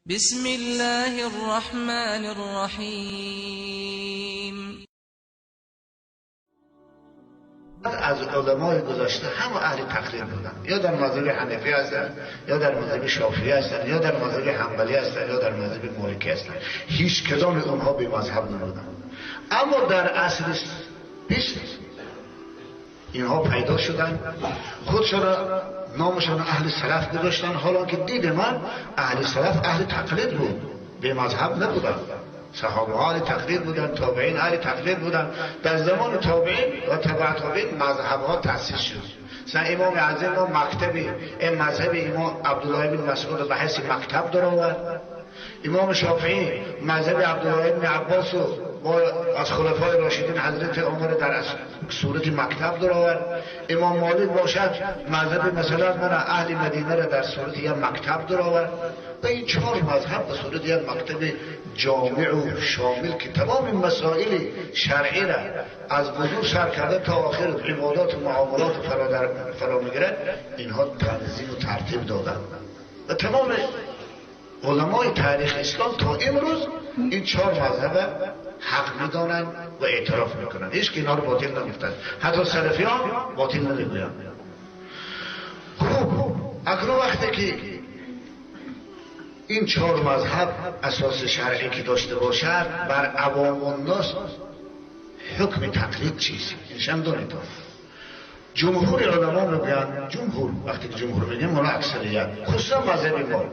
بسم الله الرحمن الرحیم. از علمای گذشته همه اهل تقلید بودن، یا در مذهب حنفی هستن، یا در مذهب شافعی هستن، یا در مذهب حنبلی هستن، یا در مذهب مالکی هستن. هیچ کدام اونها به مذهب نبودن. اما در عصر 20 اینها پیدا شدن، خودشان نامشان اهل سلف گذاشتن، حالا که دید من اهل سلف اهل تقلید بود، به مذهب نبودن. صحابه اهل تقلید بودن، تابعین اهل تقلید بودن. در زمان تابعین و تبع تابعین مذهب ها تأسیس شد. مثلا امام اعظم ما مکتب این مذهب امام عبدالله بن مسعود به حیث مکتب در آورد. امام شافعی مذهب عبدالله بن عباس با از خلفای راشدین حضرت عمر در صورت مکتب در آورد. امام مالک باشد مذهب مثلا من اهل مدینه را در صورت یک مکتب در آورد. و این چهار مذهب به صورت یک مکتب جامع و شامل که تمام مسائل شرعی را از وضو سر کرده تا آخر عبادات و معاملات فرا میگیرد، اینها تنظیم و ترتیب دادن. و تمام علمای تاریخ اسلام تا امروز این چهار مذهب حق میدانند و اعتراف میکنند. هیچ که اینها رو باطل نگفتند، حتی سلفیان باطل نمیگویند. خب اکنون وقتی که این چهار مذهب اساس شرعی که داشته باشد، بر عوام الناس حکم تقلید چیست؟ اینش هم دانید. جمهور علما میگن، جمهور وقتی که جمهور میگیم اونا اکثریت، خصوصا مذهب ما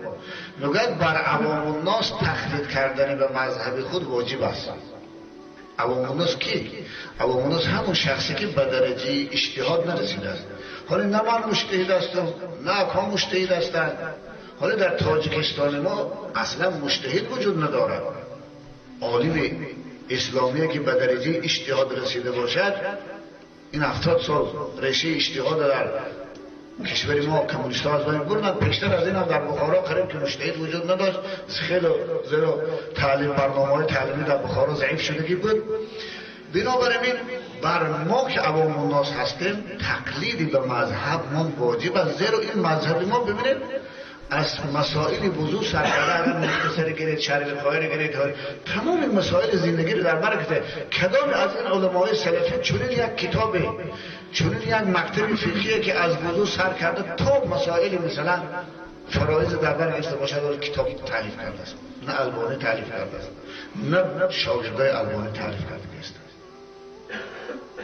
میگن بر عوام الناس تقلید کردن به مذهب خود واجب است. عوام الناس کی؟ عوام الناس همون شخصی که به درجه اجتهاد نرسیده است. حالا نه من مجتهد هستم، نه اکا مجتهد هستند. حالا در تاجیکستان ما اصلا مجتهد وجود ندارد. عالم اسلامی که به درجه اجتهاد رسیده باشد، این 70 سال ریشه اجتهاد در کشور ما کمونیست ها از بین بردن. پیشتر از این هم در بخارا قریب که مجتهد وجود نداشت. خیلی زیرا تعلیم برنامه های تعلیمی در بخارا ضعیف شدگی بود. بنابراین بر ما که عوام الناس هستیم تقلیدی به مذهب ما واجب است. زیرا این مذهب ما ببینید از مسائل وضو سر کرده، مختصر گرفت، شرب خواهر گرفت، تمام مسائل زندگی رو در بر گرفته. کدام از این علمای سلفی چنین یک کتاب، چنین یک مکتب فقهی که از وضو سر کرده تا مسائل مثلا فرایض در بر گرفته باشد کتاب تالیف کرده است؟ نه البانی تالیف کرده است، نه شاگردای البانی تالیف کرده است.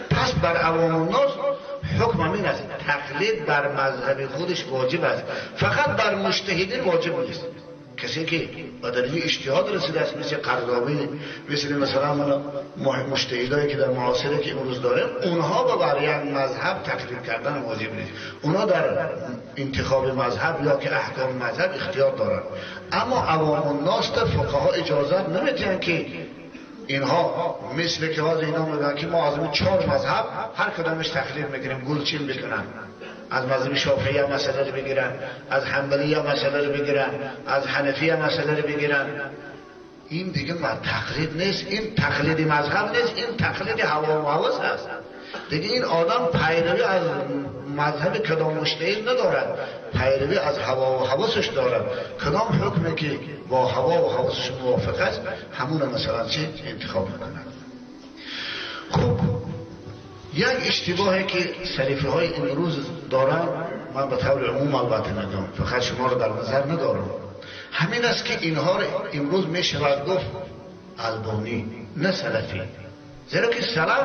پس بر عوام الناس حکم این است تقلید بر مذهب خودش واجب است. فقط بر مجتهدین واجب نیست. کسی که به درجه اجتهاد رسیده است مثل قرضاوی، مثل مثلا مجتهدایی که در معاصره که امروز داریم، اونها با بر یک مذهب تقلید کردن واجب نیست. اونها در انتخاب مذهب یا که احکام مذهب اختیار دارن. اما عوام الناس فقها اجازه نمیدن که اینها مثل که هاز اینا میگن که ما از این چهار مذهب هر کدامش تقلید میکنیم، گلچین بکنن، از مذهب شافعی هم مسئله رو بگیرن، از حنبلی هم مسئله رو بگیرن، از حنفی هم مسئله رو بگیرن. این دیگه تقلید نیست، این تقلید مذهب نیست، این تقلید هوا و هوس است. دیگه این آدم پیروی از مذهب کدام مجتهد ندارد، پیروی از هوا و هوسش دارد. کدام حکمی که با هوا و هوسش موافق است همون مثلا چه انتخاب میکنند. خب یک اشتباهی که سلفی های امروز دارن، من به طور عموم البته نگم، فقط شما رو در نظر ندارم، همین است که اینها رو امروز میشود گفت البانی نه سلفی. زیرا که سلف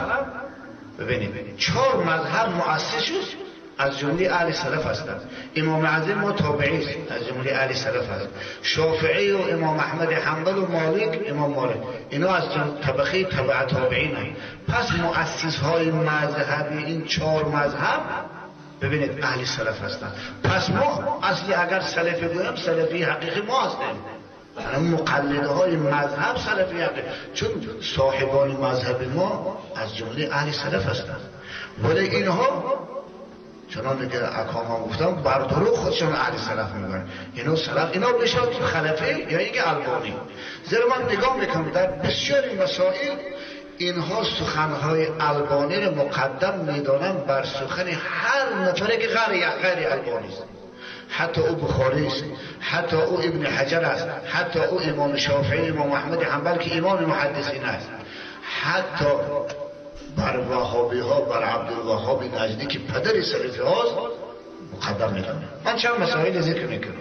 ببینید چهار مذهب مؤسس شد از جمله اهل سلف هستند. امام اعظم ما تابعی است، از جمله اهل سلف هست. شافعی و امام احمد حنبل و مالک، امام مالک، اینا از طبقه تبع تابعین هستند. پس مؤسس های مذهبی این چهار مذهب ببینید اهل سلف هستند. پس ما اصلی اگر سلفی گویم سلفی حقیقی ما هستیم. مقلده های مذهب سلفی حقیقی، چون صاحبان مذهب ما از جمله اهل سلف هستند. ولی اینها چنان که اکام هم گفتم بر دروغ خودشون اهل سلف میگن. اینا سلف، اینا میشه خلفی یا اینکه البانی. زیرا من نگاه میکنم در بسیاری مسائل اینها سخنهای البانی رو مقدم میدانن بر سخن هر نفری که غیر البانی است. حتی او بخاری است، حتی او ابن حجر است، حتی او امام شافعی، امام احمد حنبل که امام محدثین است، حتی بر وهابی ها، بر عبدالوهاب نجدی که پدر سلفی هاست مقدم میدونه. من چند مسائل ذکر میکنم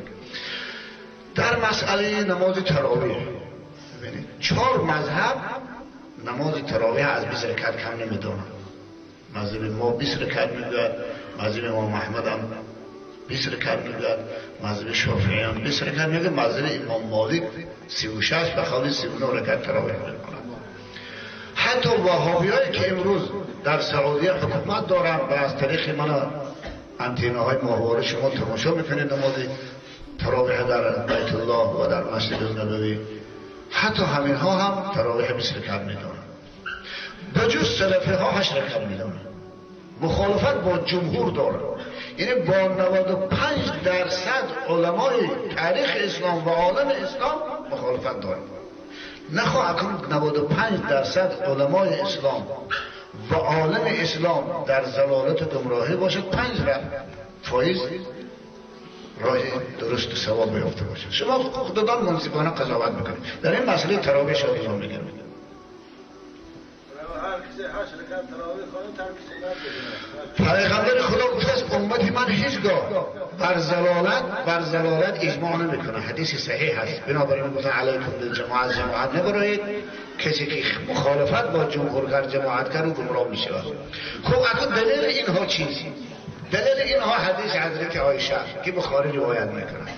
در مسئله نماز تراویح. ببینید 4 مذهب نماز تراویح از 20 رکعت کم نمیدونن. مذهب ما 20 رکعت میگوید، مذهب امام احمد هم 20 رکعت میگوید، مذهب شافعی هم 20 رکعت میگوید، مذهب امام مالک 36 و خالی 39 رکعت تراویح میکنند. حتی وهابی‌هایی که امروز در سعودی حکومت دارند و از طریق من انتناهای ماهواره شما تماشا میکنید نماز تراویح در بیت الله و در مسجد نبوی، حتی همینها هم تراویح 20 رکعت میدانند. به جز سلفی ها 8 رکعت میدانند. مخالفت با جمهور دارند، یعنی با 95% علمای تاریخ اسلام و عالم اسلام مخالفت دارند. نخواه اکنون 95% علمای اسلام و عالم اسلام در ضلالت و گمراهی باشد، 5% راه درست و ثواب یافته باشد. شما خودتان منصفانه قضاوت میکنید در این مسئله تراویح. شما میگم پیغمبر خدا گفته است امت من هیچگاه بر ضلالت اجماع نمیکنه. حدیث صحیح هست. بنابراین گفتن علیکم بالجماعت، جماعت نبرایید. کسی که مخالفت با جمهور کرد، جماعت کرد، او گمراه میشود. خب اکنون دلیل اینها چیست؟ دلیل اینها حدیث حضرت عایشه که بخاری روایت میکنه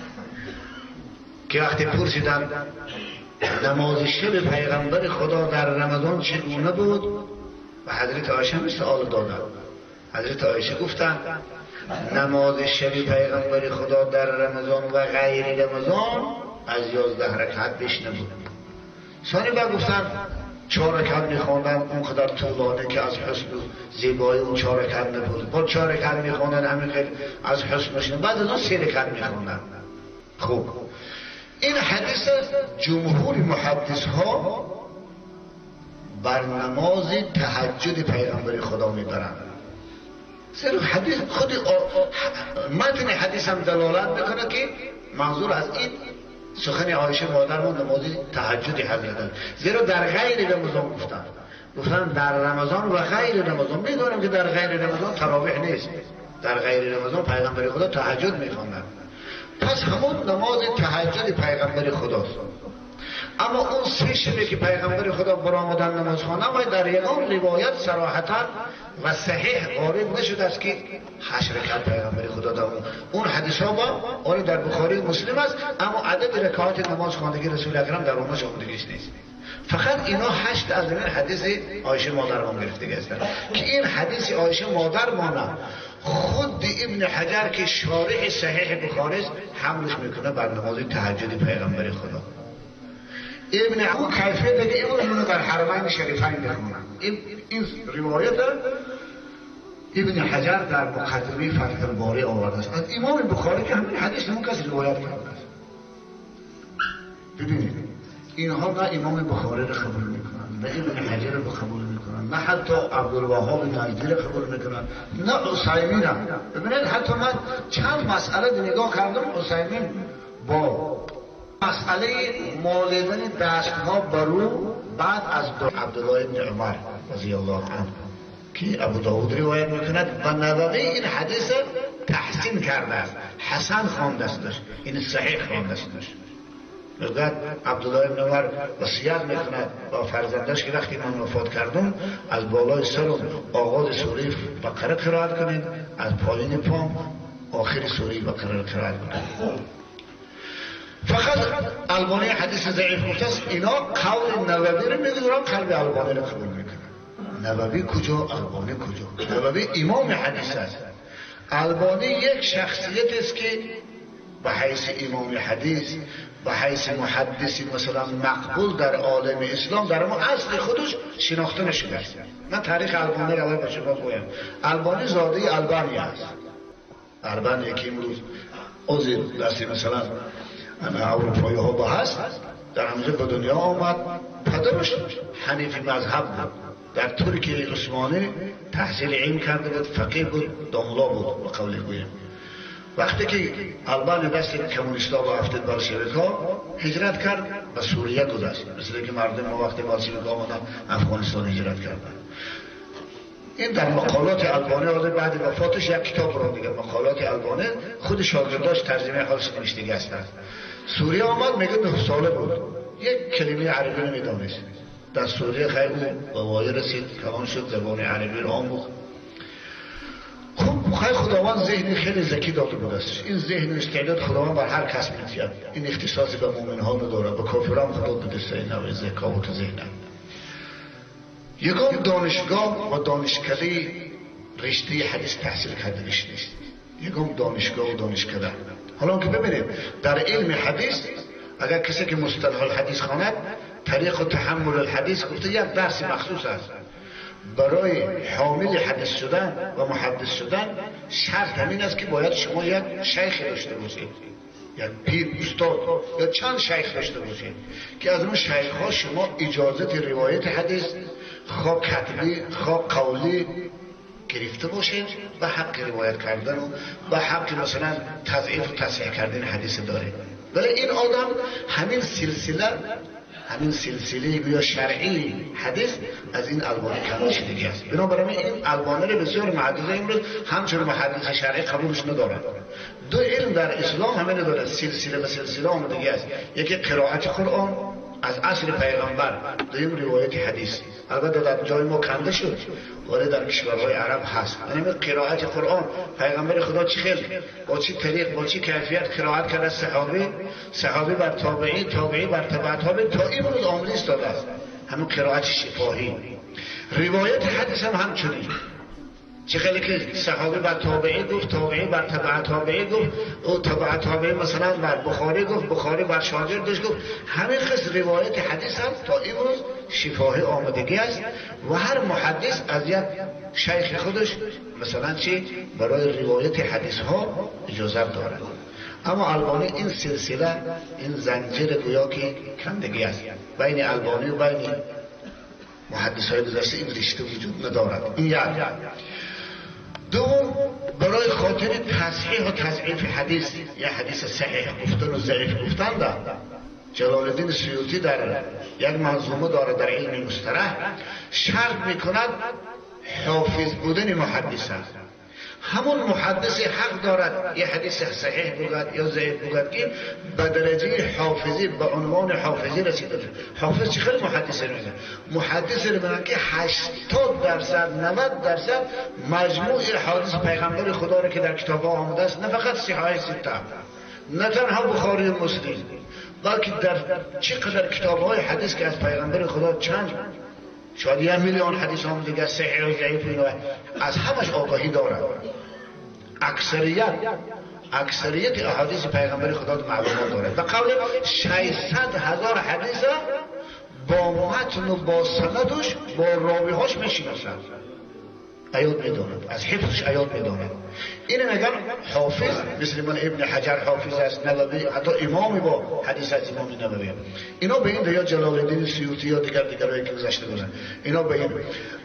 که وقتی پرسیدن نماز شب پیغمبر خدا در رمضان چگونه بود، و حضرت عایشه هم سوال دادن. حضرت عایشه گفتن نماز شب پیغمبر خدا در رمضان و غیر رمضان از 11 رکعت بیش نبود. ثانی بعد گفتن 4 رکعت میخواندن اونقدر طولانه که از حسن و زیبایی اون 4 رکعت نبود. با 4 رکعت میخواندن همین خیلی از حسنش نبود. بعد از اون 3 رکعت میخواندن. خب این حدیث جمهور محدث ها بر نماز تهجد پیغمبر خدا میبرند. صرف حدیث خود متن حدیث هم دلالت میکنه که منظور از این سخن عایشه مادرمون نماز تهجد حضرت، زیرا در غیر رمضان گفتن در رمضان و غیر رمضان. میدونیم که در غیر رمضان تراویح نیست، در غیر رمضان پیغمبر خدا تهجد میخواندن. پس همون نماز تهجد پیغمبر خداست. اما اون 3 شبی که پیغمبر خدا برآمدن نماز خواندن و در یگان روایت صراحتا و صحیح وارد نشده است که 8 رکعت پیغمبر خدا در اون حدیث ها با آن در بخاری مسلم است، اما عدد رکعات نماز خواندگی رسول اکرم در اونها خوندگیش نیست. فقط اینا 8 از این حدیث عایشه مادرمان گرفته هستند که این حدیث عایشه مادرمان خود ابن حجر که شارح صحیح بخاری است حملش میکنه بر نماز تهجد پیغمبر خدا. ابن ابو کیفیت دیگه اینو در حرمین شریفین میخونن. این روایت ابن حجر در مقدمه فتح الباری آورده است. از امام بخاری که همین حدیث همون کسی روایت کرده است. ببینید اینها نه امام بخاری رو قبول میکنن، نه ابن حجر رو قبول میکنن، نه حتی عبدالوهاب نجدی رو قبول میکنن، نه عثیمین. ببینید حتی من چند مسئله نگاه کردم، عثیمین با مسئله مالیدن دستها برو بعد از عبدالله ابن عمر رضی الله عنه که ابو داود روایت میکند و نووی این حدیث تحسین کرده است، حسن خوانده است، این صحیح خوانده است. میگوید عبدالله ابن عمر وصیت میکند با فرزندش که وقتی من وفات کردم از بالای سرم آغاز سوره بقره قرائت کنید، از پایین پام آخر سوره بقره قرائت کنید. فقط البانی حدیث ضعیف گفته است. اینا قول نووی رو میگذارن، قلب البانی رو قبول میکنن. نووی کجا، البانی کجا؟ نووی امام حدیث است، البانی یک شخصیت است که به حیث امام حدیث، به حیث محدثی مثلا مقبول در عالم اسلام در ما اصل خودش شناخته نشده است. من تاریخ البانی رو اول به شما گویم. البانی زاده البانی است. البانی که امروز عضو دستی مثلا اروپایی ها با هست، در همونجا به دنیا آمد. پدرش حنیفی مذهب بود، در ترکیه عثمانی تحصیل علم کرده بود، فقیه بود، داملا بود به قول گویم. وقتی که البانی دست کمونیست‌ها و افتاد بالشویک‌ها هجرت کرد به سوریه گذشت، مثل که مردم ما وقتی بالشویک‌ها آمدن افغانستان هجرت کردن. این در مقالات البانی آده بعد وفاتش یک کتاب رو دیگه مقالات البانی خود شاگرداش ترجمه حالش نوشتگی هستند. سوریه آمد میگه 9 ساله بود، یک کلمه عربی نمیدانست. در سوریه خیلی او به وایه رسید، کلان شد، زبان عربی رو آموخت. خب خیلی خداوند ذهنی خیلی ذکی داده بود است. این ذهن استعداد خداوند بر هر کس می‌دهد. این اختصاصی به مؤمن ها نداره، به کافران خدا داده است این نوع ذکاوت ذهن. یگان دانشگاه و دانشکده رشته حدیث تحصیل کرده نیست. یگان دانشگاه و دانشکده. حالا که ببینید در علم حدیث اگر کسی که مصطلح الحدیث خواند طریق و تحمل الحدیث گفته یک درس مخصوص است. برای حامل حدیث شدن و محدث شدن شرط همین است که باید شما یک شیخ داشته باشید، یک پیر استاد یا چند شیخ داشته باشید که از اون شیخ ها شما اجازه روایت حدیث خواه کتبی خواه قولی گرفته باشید و حق روایت کردن و حق مثلا تضعیف و تصحیح کردن حدیث دارید. ولی این آدم همین سلسله گویا شرعی حدیث از این البانی کم شدگی است. بنابراین این البانی رو بسیار محدثه امروز همچنین محدث شرعی قبولش ندارد. دو علم در اسلام همه نداره، سلسله به سلسله آمدگی است. یکی قرائت قرآن از عصر پیغمبر، دویم روایت حدیث. البته در جای ما کنده شد ولی در کشورهای عرب هست. یعنی قرائت قرآن پیغمبر خدا چه خیلی با چه طریق با چه کیفیت قرائت کرده، صحابی بر تابعی، تابعی بر تبع تابعی تا امروز آمده ایستاده است. همون قرائت شفاهی. روایت حدیث هم همچنین، چه خیلی که صحابی بر تابعی گفت، تابعی بر تبع تابعی گفت، او تبع تابعی مثلا بر بخاری گفت، بخاری بر شاگردش گفت. همین قسم روایت حدیث هم تا امروز شفاهی آمدگی است و هر محدث از یک شیخ خودش مثلا چی برای روایت حدیث ها اجازه دارد. اما البانی این سلسله این زنجیر گویا که کندگی است بین البانی و بین محدث های گذشته این رشته وجود ندارد. این یک. دوم برای خاطر تصحیح و تضعیف حدیث یا حدیث صحیح گفتن و ضعیف گفتن ده جلال الدین سیوطی در یک منظومه داره در علم مصطلح شرط میکند حافظ بودن محدث است. همون محدث حق دارد یه حدیث صحیح بگد یا ضعیف بگد که به درجه حافظی به عنوان حافظی رسیده. حافظ چه خیلی محدث میگه؟ محدث میگه که 80% 90% مجموع حدیث پیغمبر خدا رو که در کتاب ها آمده است، نه فقط صحاح سته، نه تنها بخاری و مسلم، بلکه در چقدر کتاب های حدیث که از پیغمبر خدا چند شاید 1 میلیون حدیث هم دیگه صحیح و ضعیف اینا از همش آگاهی دارد. اکثریت احادیث پیغمبر خدا معلومات دارد. به قول 600,000 حدیث با متن و با سندش با راویهاش میشناسد، ایاد میداند، از حفظش ایاد میداند. اینو میگن حافظ. مثل من ابن حجر حافظ است، نووی، حتی امامی با حدیث از امام نووی. اینا به این یا جلال الدین سیوطی یا دیگرایی که گذشته بودن اینا به این.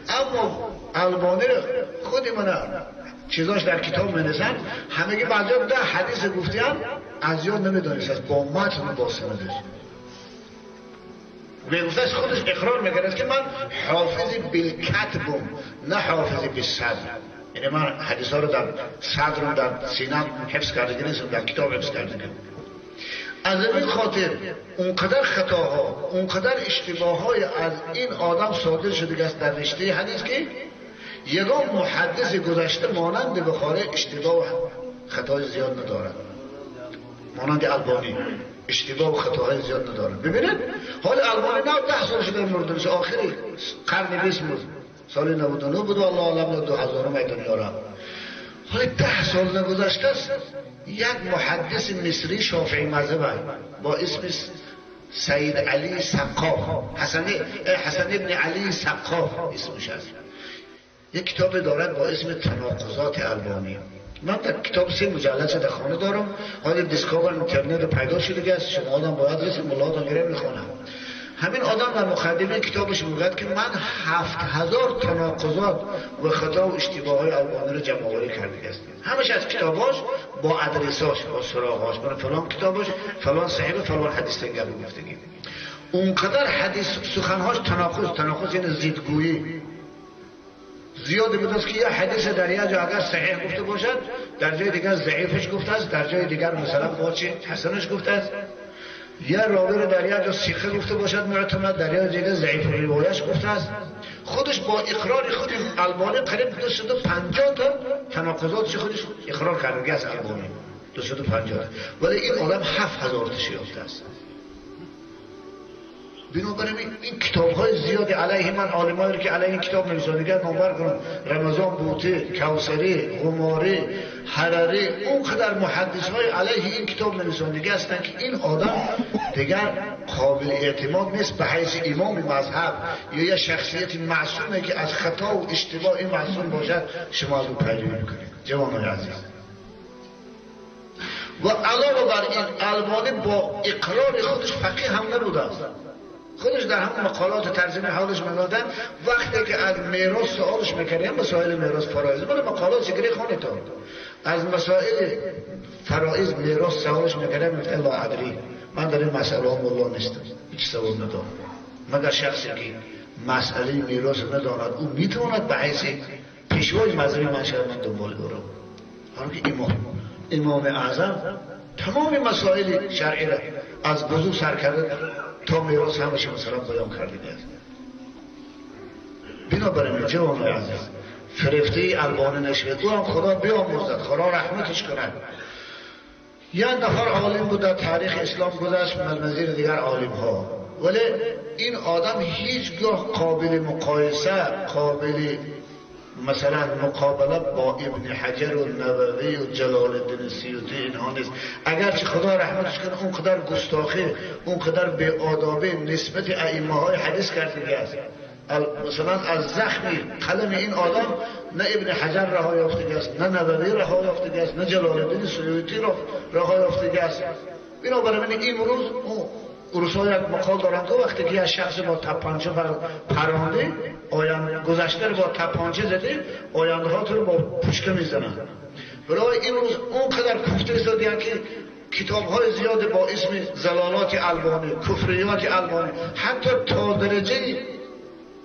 اما البانی خود من چیزاش در کتاب می‌نویسن همگی بعضیا 10 حدیث گفتن از یاد نمیدونست، از با متن و با سندش. میگفتش خودش اقرار میکرد که من حافظ بالکتبم نه حافظ بالصدر. یعنی من حدیث ها رو در صدر و در سینم حفظ کرده نیستم، در کتاب حفظ کرده. از این خاطر اونقدر خطاها اونقدر اشتباههای از این آدم صادر شده است در رشته حدیث که یگان محدث گذشته مانند بخاری اشتباه و خطای زیاد ندارد، مانند البانی اشتباه و خطاهای زیاد ندارد. ببینید حال البانی 9 سال شده مرده میشه، آخری قرن 20 مرد، سال 99 بود و الله عالم یا 2000 دنیا را. حال 10 سال نگذشته است یک محدث مصری شافعی مذهب با اسم سید علی سقاف، حسن ابن علی سقاف اسمش است، یک کتاب دارد با اسم تناقضات البانی. من در کتاب 3 مجلد در خانه دارم، حالا دیسکاور اینترنت پیدا شده که از شما آدم باید رسید ملا آدم میره میخوانم. همین آدم در مقدمه کتابش میگوید که من 7000 تناقضات و خطا و اشتباه های البانی رو جمع آوری کرده هستم. همش از کتاباش با ادرساش، با سراغاش، برای فلان کتاباش فلان صحیح فلان حدیث تنگه گفتگی. اونقدر حدیث سخنهاش تناقض یعنی زیدگویی زیاد بود است که یه حدیث در یه جا اگر صحیح گفته باشد در جای دیگر ضعیفش گفته است، در جای دیگر مثلا باچه حسنش گفته است. یه راوی رو در یه جا ثقه گفته باشد معتمد، در یه جای ضعیف روایش گفته است. خودش با اقرار خود البانی قریب 250 تا تناقضاتش خودش اقرار کرده است البانی 250، ولی این آدم 7000 تاش یافته است. بنابراین این کتاب‌های زیادی علیه من، عالمایی که علیه این کتاب نویسنده دیگر نامبر کنم، رمضان بوتی، کوثری، غماری، حرری، اونقدر محدث‌های علیه این کتاب نویسندگی هستند که این آدم دیگر قابل اعتماد نیست به حیث امام مذهب یا یه شخصیت معصومه که از خطا و اشتباه این معصوم باشد شما از او پیروی میکنید. جوانای عزیز، و علاوه بر این البانی با اقرار خودش فقیه هم نبوده است. خودش در همون مقالات ترجمه حالش می‌دادن وقتی که از میراث سوالش می‌کردن، مسائل میراث فرایض، ولی مقالات ذکری خانه تا از مسائل فرایض میراث سوالش می‌کردن، میگفت لا ادری، من در این مسئله ها ملا نیستم، هیچ سوال ندارم. مگر شخصی که مسئله میراث نداند او میتواند به حیث پیشوای مذهبی من شود من دنبال او رو؟ حالا که امام اعظم تمام مسائل شرعی را از وضو سر کرده تا میراث همش مثلا بیان کرده است. بنابراین جوانای عزیز، فرفته البانی نشوید، او هم خدا بیامرزد، خدا رحمتش کند. یک نفر عالم بود در تاریخ اسلام گذشت نظیر دیگر عالم ها، ولی این آدم هیچگاه قابل مقایسه، قابل مثلا مقابله با ابن حجر و نووی و جلال الدین سیوطی اینها نیست. اگرچه خدا رحمتش کنه اونقدر گستاخی، اونقدر بی‌آدابی نسبت ائمه های حدیث کرده است. مثلا از زخم قلم این آدم نه ابن حجر رها یافته است، نه نووی رها یافته است، نه جلال الدین سیوطی رها یافته است. بنابراین امروز روس‌ها یک مقال دارن که وقتی که یک شخص با تپانچه پرانده آینده گذشته رو با تپانچه زده، آینده ها رو با پوشکه میزنن. برای این روز اونقدر کوفته ایستادن که کتاب های زیاد با اسم زلالات البانی، کفریات البانی، حتی تا درجه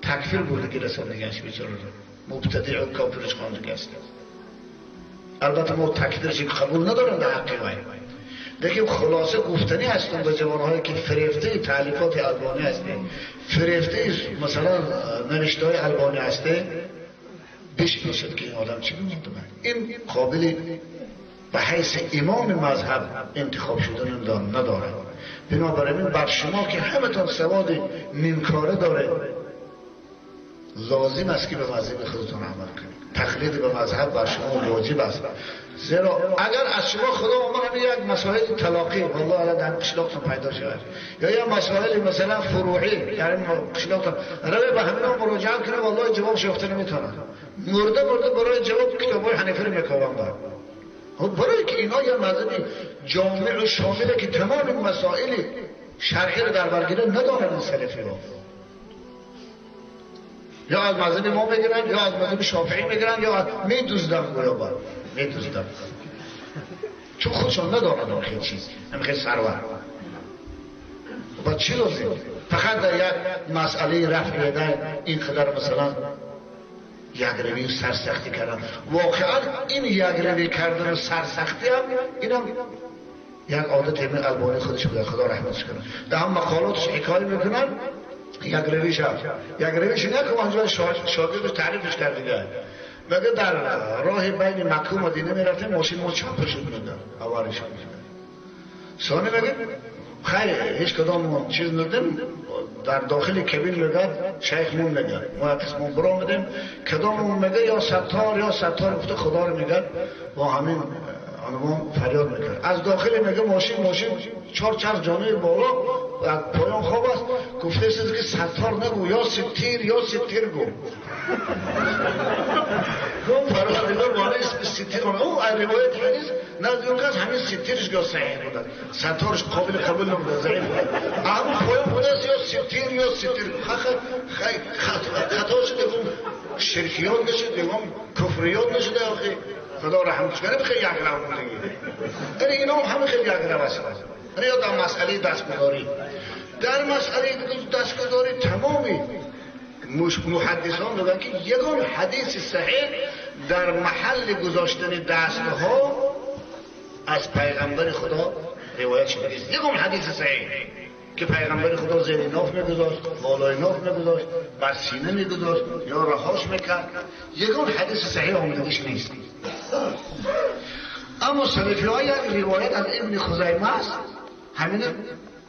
تکفیر برده که رساندگنش بیچاره رو مبتدع و کافرش خواندگی است. البته ما تکفیرش قبول ندارم در حق وی، لیکن خلاصه گفتنی هستم به جوانهایی که فریفته تالیفات البانی هستند، فریفته مثلا نوشته های البانی هسته، بشناسد که این آدم چی بود. این قابل به حیث امام مذهب انتخاب شدن نداره. بنابراین بر شما که همتان سواد نیمکاره داره لازم است که به مذهب خودتون عمل کنید. تقلید به مذهب بر شما واجب است، زیرا اگر از شما خدا آمد یک مسائل طلاقی والله الان در قشلاقتون پیدا شود یا یک مسائل مثلا فروعی در قشلاقتون روی به همینا مراجعه کنه، والله جوابش یافته نمیتونه. مرده مرده برای جواب کتابای حنفی رو میکوبن بر. خب برای که اینا یه مذهبی جامع و شامله که تمام مسائل شرعی رو در برگیره ندارن این سلفی ها. یا از مذهب ما میگیرن یا از مذهب شافعی میگیرن یا میدوزدن، گویا بر میدوزدن، چون خودشان ندارن خیلی چیز، هم خیلی سرور. با چی لازم؟ فقط در یک مسئله رفع یدین این قدر مثلا یگروی و سرسختی کردن. واقعا این یگروی کردن و سرسختی هم اینم یک عادت همین البانی خودش بوده، خدا رحمتش کنه. در هم مقالاتش حکایه میکنن یک رویش هم یک رویش نه که اونجا شاگردش تعریفش کرد دیگه، مگه در راه بین مکه و مدینه میرفتیم ماشین ما چپ شد میدن اولش ثانی میگه خیر هیچ کدام چیز ندیم در داخل کبین میگه شیخ مون میگه ما قسم برآمدیم کداممون میگه یا ستار یا ستار گفته خدا رو میگه با همین آنمان فریاد میکرد از داخل میگه ماشین چهار چرخ جانوی بالا از پایان خواب است گفته است که ستار نگو یا ستیر یا ستیر گو. گفت پروردگار معنی اسم ستیر او روایت حدیث نزد اون کس همین ستیرش گفت صحیح بوده، ستارش قابل قبول نبوده، ضعیف بوده. اما پایان بوده یا ستیر یا ستیر خطا شده، گفت شرکیات نشده، گفت کفریات نشده. آخه خدا رحمتش کنه خیلی یک رو بودگی. یعنی اینا هم همه خیلی یک رو هست. یعنی یا در مسئله دستگذاری، در مسئله دستگذاری تمامی محدثان میگن که یگان حدیث صحیح در محل گذاشتن دستها از پیغمبر خدا روایت شده نیست. یگان حدیث صحیح که پیغمبر خدا زیر ناف میگذاشت، بالای ناف میگذاشت، بر سینه میگذاشت یا رهاش میکرد، یگان حدیث صحیح آمدگیش نیست. اما سلفی ها یک روایت از ابن خزیمه است، همین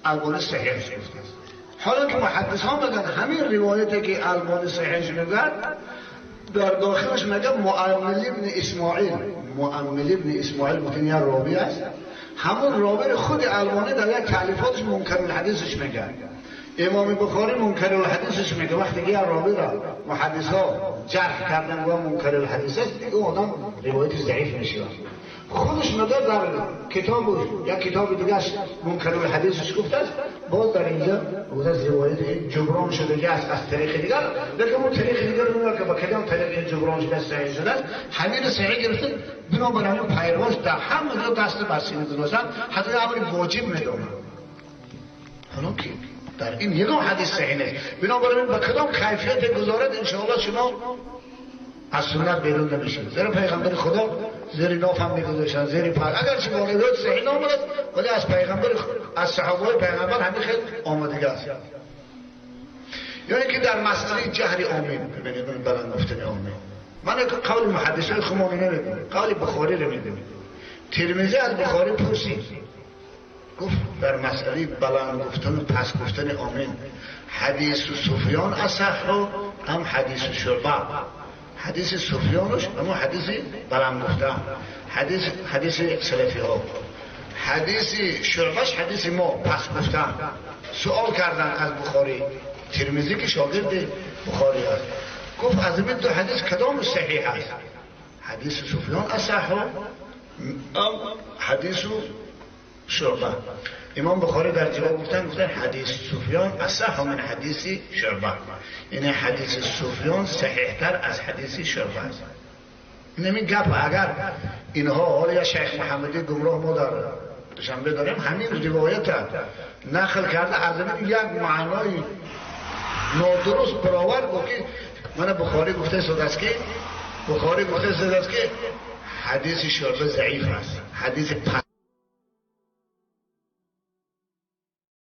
البانی صحیح گفته. حالا که محدث ها میگن همین روایتی که البانی صحیح میگن در داخلش میگه مؤمل ابن اسماعیل، مؤمل ابن اسماعیل ممکن یه راوی است، همون راوی خود البانی در یک تالیفاتش منکر الحدیثش میگه، امام بخاری منکر الحدیثش میگه. وقتی که یه راوی را محدث ها جرح کردن و منکر الحدیث است، دیگه آدم روایت ضعیف میشه. خودش میگه در کتاب یا کتاب دیگهش منکر الحدیثش گفته است، باز در اینجا گفته است روایت جبران شده است از طریق دیگر، لیکن اون طریق دیگر رو که با کدام طریق جبران شده صحیح شده است، همین صحیح گرفته. بنابراین پیرواش در همه جا دست بر سینه گذاشتن، حتی امر واجب میدونن. حالا که در این یگان حدیث صحیح نیست، بنابراین با کدام کیفیت گذارد انشاءالله شما از سنت بیرون نمیشید. زیرا پیغمبر خدا زیر ناف هم میگذاشتن، زیر پر، اگرچه روایت صحیح نامد ولی از پیغمبر، از صحابه پیغمبر همین خیلی آمادگی است. یعنی که در مسئله جهر آمین، ببینید بلند گفتن آمین، من قول محدثین خودمون نمیگم، قول بخاری رو میگم. ترمذی از بخاری پرسید، گفت در مسئله بلند گفتن و پس گفتن آمین حدیث سفیان اصح هم حدیث شعبه؟ حدیث سفیانش اما حدیث بلند گفتن، حدیث سلفی ها، حدیث شعبش حدیث ما پس گفتن. سوال کردن از بخاری، ترمذی که شاگرد بخاری است، گفت از این دو حدیث کدام صحیح است؟ حدیث سفیان اصح ام حدیث شعبه؟ امام بخاری در جواب گفتن حدیث سفیان اصح من حدیث شعبه، یعنی حدیث سفیان صحیح تر از حدیث شعبه است. این گپ اگر اینها حالا یا شیخ محمدی گمراه ما در دوشنبه داریم همین روایت نقل کرده، از این یک معنای نادرست برآورد گفت که من بخاری گفته شده است که بخاری گفته شده است که حدیث شعبه ضعیف است، حدیث پس